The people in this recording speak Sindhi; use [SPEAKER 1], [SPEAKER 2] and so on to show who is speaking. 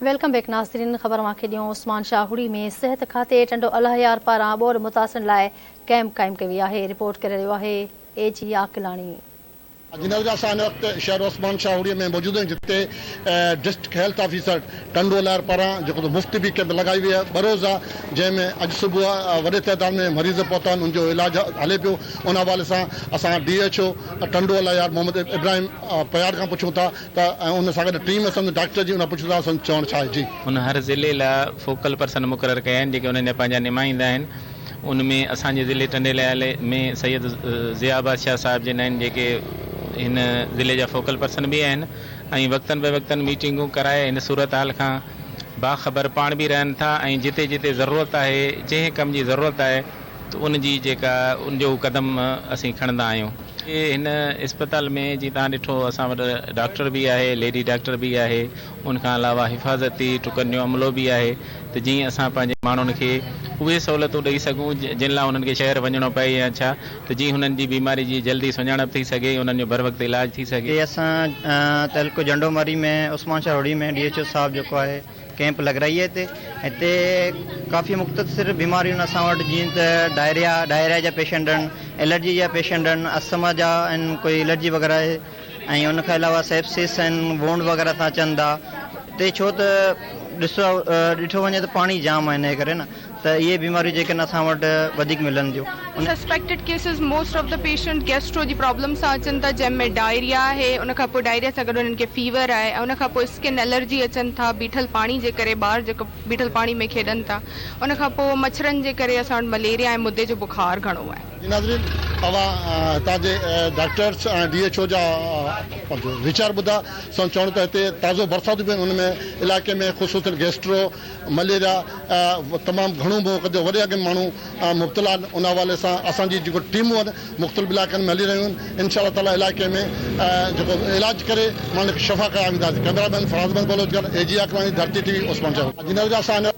[SPEAKER 1] Welcome back ناظرين خبر اوهان کي ڏيون عثمان شاهوڙي ۾ صحت کاتي ٽنڊو الهيار پاران ٻوڏ متاثرن لاء ڪئمپ قائم ڪئي وئي آهي رپورٽ ڪري رهيو آهي اي جي عاقلاڻي.
[SPEAKER 2] جي ناظرين اسان هن وقت شهر عثمان شاهوڙي ۾ موجود آهيون جتي district health officer Tando Allahyar پاران جيڪو مفت طبي ڪئمپ لڳائي وئي آهي ٻه روزه جنهن ۾ اڄ صبح وڏي تعداد ۾ مريض پهتا آهن ان جو علاج هلي پيو ان حوالي سان اسان D H O Tando Allahyar Muhammad Ibrahim Payar کان پڇون ٿا ته ۽ ان سان گڏ ٽيم اسان ڊاڪٽر جي ان پڇون ٿا اسان جو چوڻ ڇا آهي جي.
[SPEAKER 3] هن هر ضلعي لاء فوڪل پرسن مقرر ڪيا آهن جيڪي انهن جا پنهنجا نمائندا آهن ان ۾ اسان جي ضلعي ٽنڊي لهيالي ۾ سيد ضياء بادشاهه صاحب جن آهن جيڪي هن ضلعي جا فوڪل پرسن به آهن ۽ وقتن به وقتن ميٽنگون ڪرائي هن صورتحال کان باخبر پاڻ به رهن ٿا ۽ جتي جتي ضرورت آهي جنهن ڪم جي ضرورت آهي ته ان جي جيڪا ان جو قدم اسين کڻندا آهيون. هن اسپتال ۾ جيئن توهان ڏٺو اسان وٽ ڊاڪٽر به آهي، ليڊي ڊاڪٽر به آهي، ان کان علاوه حفاظتي ٽڪن جو عملو به آهي ته جيئن اسان پنهنجي ماڻهن کي اهي سهولتون ڏئي سگهون جن لاء انهن کي شهر وڃڻو پئي يا ڇا ته جيئن هنن جي بيماري جي جلدي سڃاڻپ ٿي سگهي انهن جو بروقت علاج ٿي سگهي.
[SPEAKER 4] هتي اسان تعلقو جهنڊو مري ۾ Usman Shah Rohri ۾ D H O صاحب جيڪو آهي ڪئمپ لڳرائي آهي هتي هتي ڪافي مختصر بيماريون آهن اسان وٽ جيئن ته ڊائريا ڊائريا جا پيشنٽ آهن الرجي جا پيشنٽ آهن اسٿما جا آهن ڪوئي الرجي وغيره آهي ۽ ان کان علاوه سيپسس آهن وونڊ وغيره سان اچن ٿا هتي ڇو ته ڏسو ڏٺو وڃي ته پاڻي جام آهي ان جي ڪري نه ته اهي بيماريون جيڪي آهن اسان وٽ وڌيڪ ملن ٿيون.
[SPEAKER 5] Suspected cases most of the patient gastro جي پرابلم سان اچن ٿا جنهن ۾ ڊائريا آهي ان کان پوء ڊائريا سان گڏ انهن کي فيور آهي ۽ ان کان پوء اسڪن الرجي اچن ٿا بيٺل پاڻي جي ڪري ٻار جيڪو بيٺل پاڻي ۾ کيڏن ٿا ان کان پوء مڇرن جي ڪري اسان وٽ مليريا ۽ مدي جو بخار گهڻو آهي.
[SPEAKER 2] جي ناظرين اوهان هتان جي ڊاڪٽرس ۽ ڊي ايڇ او جا پنهنجو ويچار ٻڌا سندن چوڻ ته هتي تازو برساتون پيون ان ۾ علائقي ۾ خصوصن گيسٽرو مليريا تمام گهڻو منهن ڪڍيو وڏي انگ ۾ ماڻهو مبتلا آهن ان حوالي سان اسان جي جيڪو ٽيمون آهن مختلف علائقن ۾ هلي رهيون آهن انشاء الله تعالي علائقي ۾ جيڪو علاج ڪري ماڻهن کي شفا ڪيا وينداسين ڪئميرا مين فراز احمد بلوچ گڏ اي جي آکراڻي ڌرتي ٽي وي عثمان شاهه جي نظر اسان.